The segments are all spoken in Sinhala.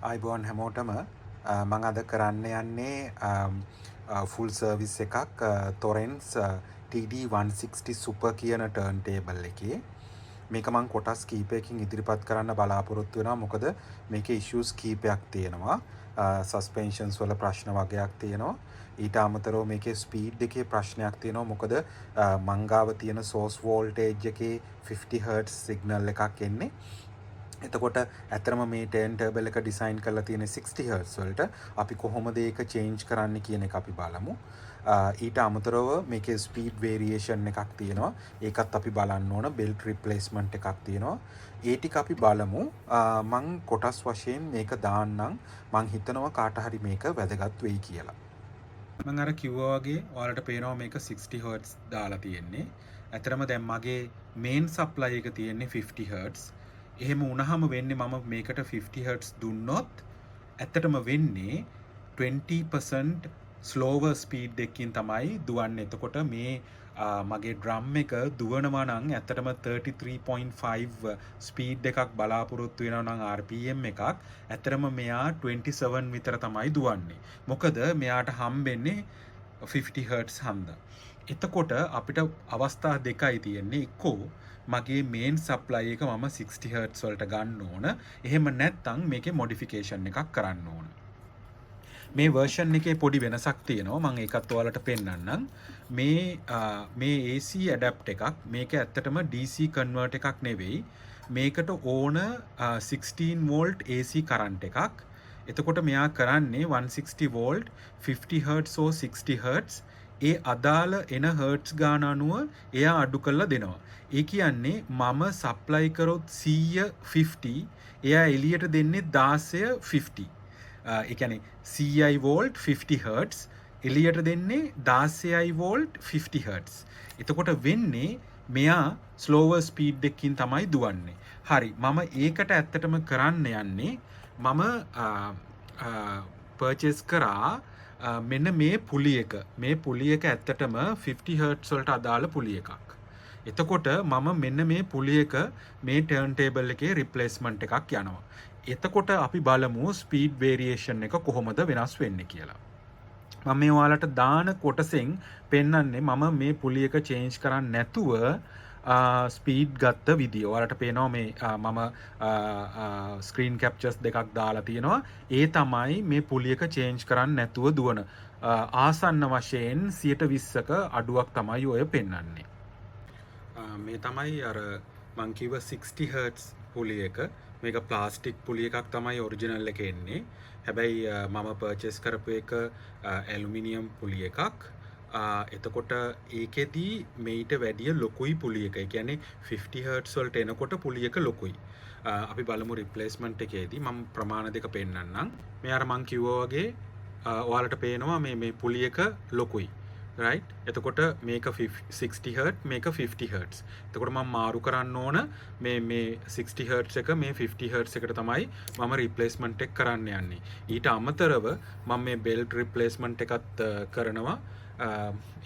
ආයුබෝවන් හැමෝටම. මං අද කරන්න යන්නේ ෆුල් සර්විස් එකක් තොරෙන්ස් TD160 Super කියන ටර්න් ටේබල් එකේ. මේක මං කොටස් කීපයකින් ඉදිරිපත් කරන්න බලාපොරොත්තු වෙනවා, මොකද මේකේ ඉෂුස් කීපයක් තියෙනවා. සස්පෙන්ෂන්ස් වල ප්‍රශ්න වගයක් තියෙනවා. ඊට අමතරව මේකේ ස්පීඩ් එකේ ප්‍රශ්නයක් තියෙනවා, මොකද මං ගාව තියෙන සෝස් වෝල්ටේජ් එකේ 50 Hz signal එකක් එන්නේ. එතකොට ඇත්තටම මේ ටර්න් ටේබල් එක ඩිසයින් කරලා තියෙන 60 Hz වලට. අපි කොහොමද ඒක චේන්ජ් කරන්න කියන එක අපි බලමු. ඊට අමතරව මේකේ ස්පීඩ් වේරියේෂන් එකක් තියෙනවා. ඒකත් අපි බලන්න ඕන. බෙල්ට් රිප්ලේස්මන්ට් එකක් තියෙනවා. ඒ ටික අපි බලමු. මං කොටස් වශයෙන් මේක දාන්නම්. මං හිතනවා කාට හරි මේක වැදගත් වෙයි කියලා. මං අර කිව්වා වගේ ඔයාලට පේනවා මේක 60 Hz දාලා තියෙන්නේ. ඇත්තටම දැන් මගේ මේන් සප්ලයි එක තියෙන්නේ 50 Hz. එහෙම වුණහම වෙන්නේ මම මේකට 50 Hz දුන්නොත් ඇත්තටම වෙන්නේ 20% ස්ලෝවර් ස්පීඩ් එකකින් තමයි දුවන්නේ. එතකොට මේ මගේ ඩ්‍රම් එක දුවනවා නම් ඇත්තටම 33.5 ස්පීඩ් එකක් බලාපොරොත්තු වෙනවා නම් RPM එකක්, ඇත්තටම මෙයා 27 විතර තමයි දුවන්නේ. මොකද මෙයාට හම්බෙන්නේ 50 Hz හන්දා. එතකොට අපිට අවස්ථා දෙකයි තියෙන්නේ. එක්කෝ මගේ මේන් සප්ලයි එක මම 60 Hz වලට ගන්න ඕන. එහෙම නැත්නම් මේකේ මොඩිෆිකේෂන් එකක් කරන්න ඕන. මේ වර්ෂන් එකේ පොඩි වෙනසක් තියෙනවා. මම ඒකත් ඔයාලට පෙන්නන්නම්. මේ මේ AC adapter එකක්. මේක ඇත්තටම DC convert එකක් නෙවෙයි. මේකට ඕන 16 volt AC current එකක්. එතකොට මෙයා කරන්නේ 160 volt, 50 Hz or 60 Hz, ඒ අදාළ එන හර්ට්ස් ගාන අනුව එයා අඩු කරලා දෙනවා. ඒ කියන්නේ මම සප්ලයි කරොත් 100 50, එයා එළියට දෙන්නේ 16 50. ඒ කියන්නේ 100යි වෝල්ට් 50 හර්ට්ස්, එළියට දෙන්නේ 16යි වෝල්ට් 50 හර්ට්ස්. එතකොට වෙන්නේ මෙයා ස්ලෝවර් ස්පීඩ් එකකින් තමයි දුවන්නේ. හරි, මම ඒකට ඇත්තටම කරන්න යන්නේ මම පර්චේස් කරා මෙන්න මේ පුලි එක. මේ පුලි එක ඇත්තටම 50 හර්ට්ස් වලට අදාළ පුලි එකක්. එතකොට මම මෙන්න මේ පුලි එක මේ ටර්න් ටේබල් එකේ රිප්ලේස්මන්ට් එකක් යනවා. එතකොට අපි බලමු ස්පීඩ් වේරියේෂන් එක කොහොමද වෙනස් වෙන්නේ කියලා. මම මේ ඔයාලට දාන කොටසෙන් පෙන්වන්නේ මම මේ පුලි එක චේන්ජ් කරන්නේ නැතුව ස්පීඩ් ගත්ත විදිය. ඔයාලට පේනවා මේ මම ස්ක්‍රීන් කැප්චර්ස් දෙකක් දාලා තියෙනවා. ඒ තමයි මේ පුලි එක චේන්ජ් කරන්නේ නැතුව දුවන. ආසන්න වශයෙන් 20%ක අඩුවක් තමයි ඔය පෙන්වන්නේ. මේ තමයි අර මං කිව්ව 60 Hz පුලි එක. මේක ප්ලාස්ටික් පුලි එකක් තමයි ඔරිජිනල් එකේ එන්නේ. හැබැයි මම පර්චේස් කරපු එක ඇලුමිනියම් පුලි එකක්. එතකොට ඒකෙදි මෙයිට වැඩිය ලොකුයි පුලි එක. ඒ කියන්නේ 50 Hz වලට එනකොට පුලි එක ලොකුයි. අපි බලමු රිප්ලේස්මන්ට් එකේදී. මම ප්‍රමාණ දෙක පෙන්නන්නම්. මේ අර මං කිව්වා වගේ ඔයාලට පේනවා මේ මේ පුලි එක ලොකුයි. රයිට්, එතකොට මේක 60 Hz, මේක 50 Hz. එතකොට මම මාරු කරන්න ඕන මේ මේ 60 Hz එක මේ 50 Hz එකට තමයි මම රිප්ලේස්මන්ට් එක කරන්න යන්නේ. ඊට අමතරව මම මේ බෙල්ට් රිප්ලේස්මන්ට් එකත් කරනවා.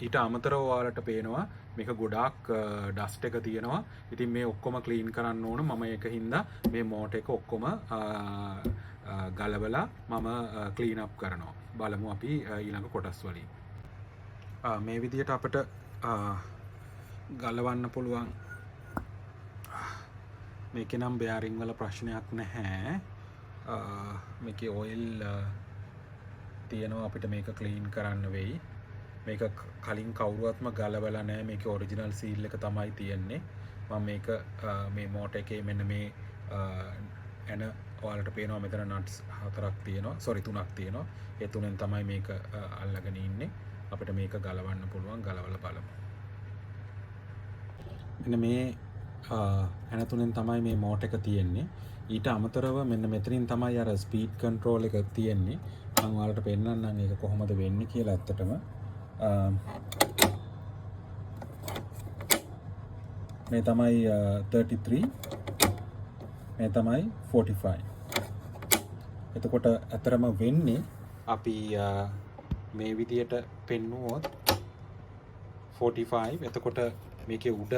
ඊට අමතරව ඔයාලට පේනවා මේක ගොඩාක් ඩස්ට් එක තියෙනවා. ඉතින් මේ ඔක්කොම ක්ලීන් කරන්න ඕන. මම ඒක හින්දා මේ මෝටර් එක ඔක්කොම ගලවලා මම ක්ලීන් අප් කරනවා. බලමු අපි ඊළඟ කොටස් වලින්. මේ විදිහට අපිට ගලවන්න පුළුවන්. මේකේ නම් බෙයාරින් වල ප්‍රශ්නයක් නැහැ. මේකේ ඔයිල් තියෙනවා. අපිට මේක ක්ලීන් කරන්න වෙයි. මේක කලින් කවුරුවත්ම ගලවලා නැහැ. මේකේ ඔරිජිනල් සීල් එක තමයි තියෙන්නේ. මම මේක මේ මෝටර් එකේ මෙන්න මේ ඇන ඔයාලට පේනවා මෙතන නට්ස් හතරක් තියෙනවා, සෝරි, තුනක් තියෙනවා. ඒ තුනෙන් තමයි මේක අල්ලගෙන ඉන්නේ. අපිට මේක ගලවන්න පුළුවන්. ගලවලා බලමු. මෙන්න මේ ඇන තුනෙන් තමයි මේ මෝටර් එක තියෙන්නේ. ඊට අමතරව මෙන්න මෙතනින් තමයි අර ස්පීඩ් කන්ට්‍රෝල් එක තියෙන්නේ. මම ඔයාලට පෙන්නන්නම් ඒක කොහොමද වෙන්නේ කියලා ඇත්තටම. මේ තමයි 33, මේ තමයි 45. එතකොට ඇත්තටම වෙන්නේ අපි මේ විදියට පෙන්නුවොත් 45. එතකොට මේකේ උඩ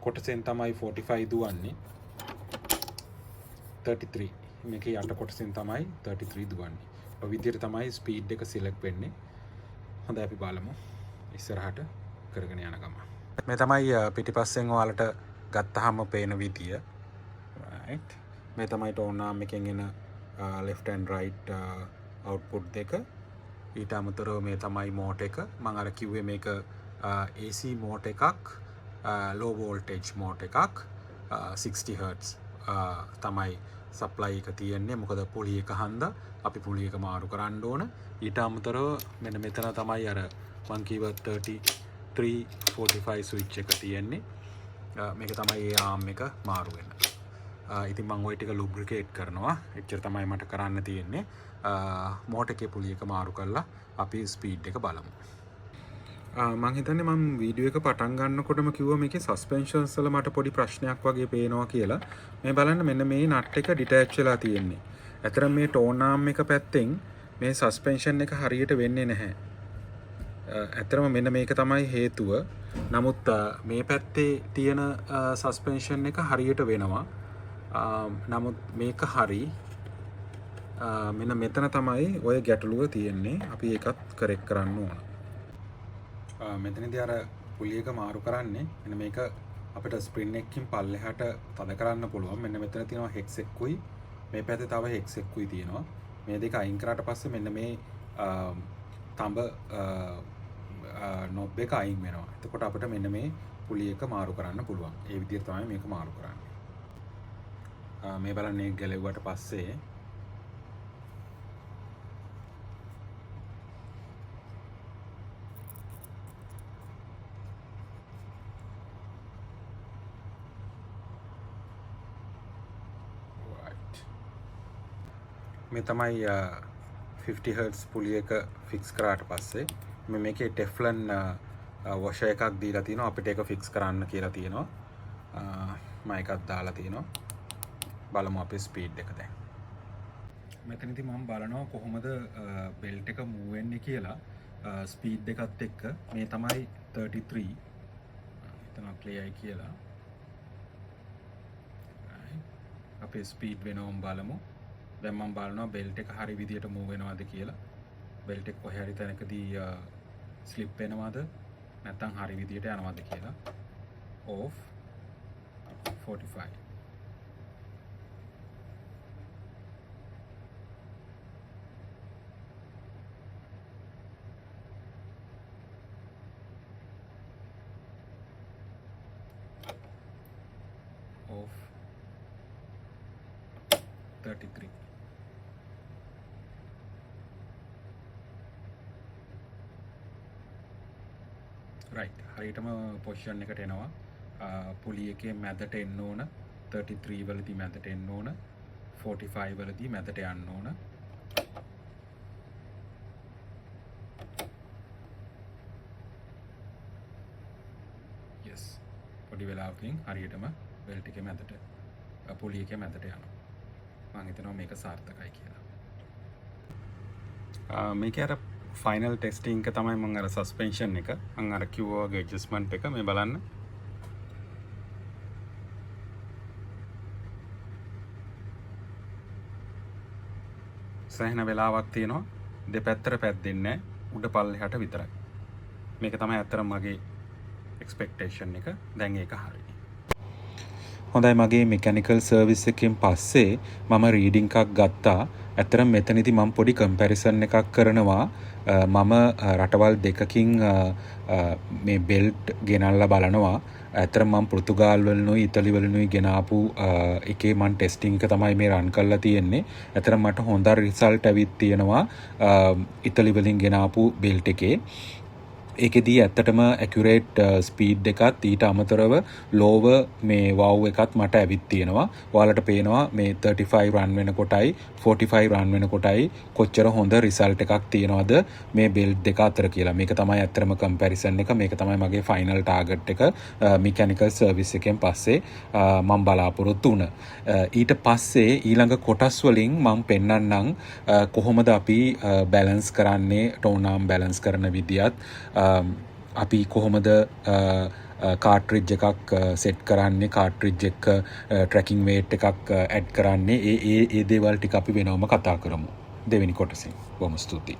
කොටසෙන් තමයි 45 දුවන්නේ. 33 මේකේ යට කොටසෙන් තමයි 33 දුවන්නේ. ඔය විදිහට තමයි ස්පීඩ් එක සිලෙක්ට් වෙන්නේ. හොඳයි, අපි බලමු ඉස්සරහට කරගෙන යන ගමන්. මේ තමයි පිටිපස්සෙන් ඔයාලට ගත්තාම පේන විදිය. Right, මේ තමයි ටෝන් ආම් එකෙන් එන left and right output දෙක. ඊට අමතරව මේ තමයි මෝටර් එක. මම අර කිව්වේ මේක AC motor එකක්, ලෝ වෝල්ටේජ් මෝටර් එකක්, 60 Hz තමයි සප්ලයි එක තියෙන්නේ. මොකද පුලි එක හන්දා අපි පුලි එක මාරු කරන්න ඕන. ඊට අමතරව මෙන්න මෙතන තමයි අර මං කිව්ව 33 45 ස්විච් එක තියෙන්නේ. මේක තමයි ඒ ආම් එක මාරු වෙන. ඉතින් මං ඔය ටික ලුබ්‍රිකේට් කරනවා. එච්චර තමයි මට කරන්න තියෙන්නේ. මෝටර් එකේ පුලි එක මාරු කරලා අපි ස්පීඩ් එක බලමු. මං හිතන්නේ මං වීඩියෝ එක පටන් ගන්නකොටම කිව්වා මේකේ සස්පෙන්ෂන්ස් වල මට පොඩි ප්‍රශ්නයක් වගේ පේනවා කියලා. මේ බලන්න, මෙන්න මේ නට් එක ඩිටැච් වෙලා තියෙන්නේ. ඇත්තටම මේ ටෝන් ආම් එක පැත්තෙන් මේ සස්පෙන්ෂන් එක හරියට වෙන්නේ නැහැ. ඇත්තටම මෙන්න මේක තමයි හේතුව. නමුත් මේ පැත්තේ තියෙන සස්පෙන්ෂන් එක හරියට වෙනවා. නමුත් මේක හරි. මෙන්න මෙතන තමයි ඔය ගැටලුව තියෙන්නේ. අපි ඒකත් කරෙක්ට් කරන්න ඕන. මෙතනදී අර පුලි එක මාරු කරන්නේ මෙන්න මේක අපිට ස්ප්‍රින් එකකින් පල්ලෙහාට තද කරන්න පුළුවන්. මෙන්න මෙතන තියෙනවා හෙක්ස් එකකුයි, මේ පැත්තේ තව හෙක්ස් එකකුයි තියෙනවා. මේ දෙක අයින් කරාට පස්සේ මෙන්න මේ තඹ නොබ් එක අයින් වෙනවා. එතකොට අපිට මෙන්න මේ පුලි එක මාරු කරන්න පුළුවන්. ඒ විදිහට තමයි මේක මාරු කරන්නේ. මේ බලන්න, ඒක ගැලෙව්වට පස්සේ right. මේ තමයි 50 Hz පුලි එක ෆික්ස් කරාට පස්සේ. මේ මේකේ ටෙෆ්ලන් වොෂර් එකක් දීලා තිනවා, අපිට ඒක ෆික්ස් කරන්න කියලා තියෙනවා. මම එකක් දාලා තියෙනවා. බලමු අපේ ස්පීඩ් එක දැන්. මෙතනදී මම බලනවා කොහොමද බෙල්ට් එක මූව් වෙන්නේ කියලා ස්පීඩ් එකත් එක්ක. මේ තමයි 33. හිතනවා ක්ලියර් කියලා. Right. අපේ ස්පීඩ් වෙනවම බලමු. දැන් මම බලනවා බෙල්ට් එක හරි විදියට මූව් වෙනවද කියලා. බෙල්ට් එක කොහේ හරි තැනකදී ස්ලිප් වෙනවද නැත්නම් හරි විදියට යනවද කියලා. Off, 45, off, 33. Right, හරියටම පොසිෂන් එකට එනවා. පුලි එකේ මැදට එන්න ඕන. 33 වලදී මැදට එන්න ඕන, 45 වලදී මැදට යන්න ඕන. Yes, පොඩි වෙලාවකින් හරියටම බෙල්ට් එකේ මැදට, පුලි එකේ මැදට යනවා. මං හිතනවා මේක සාර්ථකයි කියලා. මේකේ අර ෆයිනල් ටෙස්ටිං එක තමයි මං අර සස්පෙන්ෂන් එක මං අර කිව්වා වගේ ඇඩ්ජස්ට්මන්ට් එක. මේ බලන්න, සෑහෙන වෙලාවක් තියෙනවා. දෙපැත්තට පැද්දෙන්නේ නැහැ, උඩ පල්ලෙහාට විතරයි. මේක තමයි ඇත්තටම මගේ එක්ස්පෙක්ටේෂන් එක. දැන් ඒක හරි. හොඳයි, මගේ මෙකැනිකල් සර්විස් එකෙන් පස්සේ මම රීඩින් එකක් ගත්තා. ඇත්තටම මෙතනදී මම පොඩි කම්පැරිසන් එකක් කරනවා. මම රටවල් දෙකකින් මේ බෙල්ට් ගෙනල්ලා බලනවා. ඇත්තටම මම පෘතුගාල් වලිනුයි ඉටලි වලිනුයි ගෙනාපු එකේ මං ටෙස්ටිං එක තමයි මේ රන් කරලා තියෙන්නේ. ඇත්තටම මට හොඳ රිසල්ට් ඇවිත් තියෙනවා ඉටලි වලින් ගෙනාපු බෙල්ට් එකේ. ඒකෙදී ඇත්තටම ඇකියුරේට් ස්පීඩ් එකත් ඊට අමතරව ලෝවර් මේ වව් එකත් මට ඇවිත් තියෙනවා. ඔයාලට පේනවා මේ 35 රන් වෙනකොටයි 45 රන් වෙනකොටයි කොච්චර හොඳ රිසල්ට් එකක් තියෙනවද මේ බෙල්ට් දෙක අතර කියලා. මේක තමයි ඇත්තටම කම්පැරිසන් එක. මේක තමයි මගේ ෆයිනල් ටාගට් එක මෙකැනිකල් සර්විස් එකෙන් පස්සේ මම බලාපොරොත්තු වුණ. ඊට පස්සේ ඊළඟ කොටස් වලින් මම පෙන්වන්නම් කොහොමද අපි බැලන්ස් කරන්නේ, ටෝන් ආම් බැලන්ස් කරන විදියත්, අපි කොහොමද කාට්‍රිජ් එකක් සෙට් කරන්නේ, කාට්‍රිජ් එක ට්‍රැකින් වේට් එකක් ඇඩ් කරන්නේ, ඒ ඒ ඒ දේවල් ටික අපි වෙනවම කතා කරමු දෙවෙනි කොටසින්. බොහොම ස්තුතියි.